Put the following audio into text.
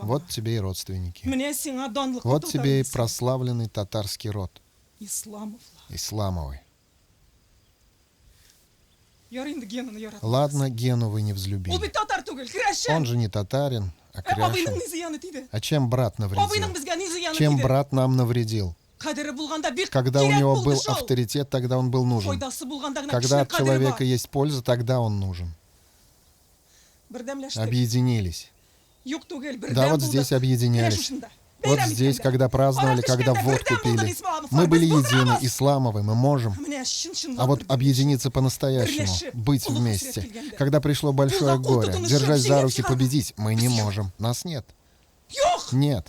Вот тебе и родственники. Вот тебе и прославленный татарский род. Исламовы. Ладно, Гену вы не взлюбили. Он же не татарин, а кряшен. А чем брат навредил? Чем брат нам навредил? Когда у него был авторитет, тогда он был нужен. Когда от человека есть польза, тогда он нужен. Объединились. Да, вот здесь объединялись. Вот здесь, когда праздновали, когда водку пили. Мы были едины, Исламовы, мы можем. А вот объединиться по-настоящему, быть вместе. Когда пришло большое горе, держась за руки победить, мы не можем. Нас нет. Нет.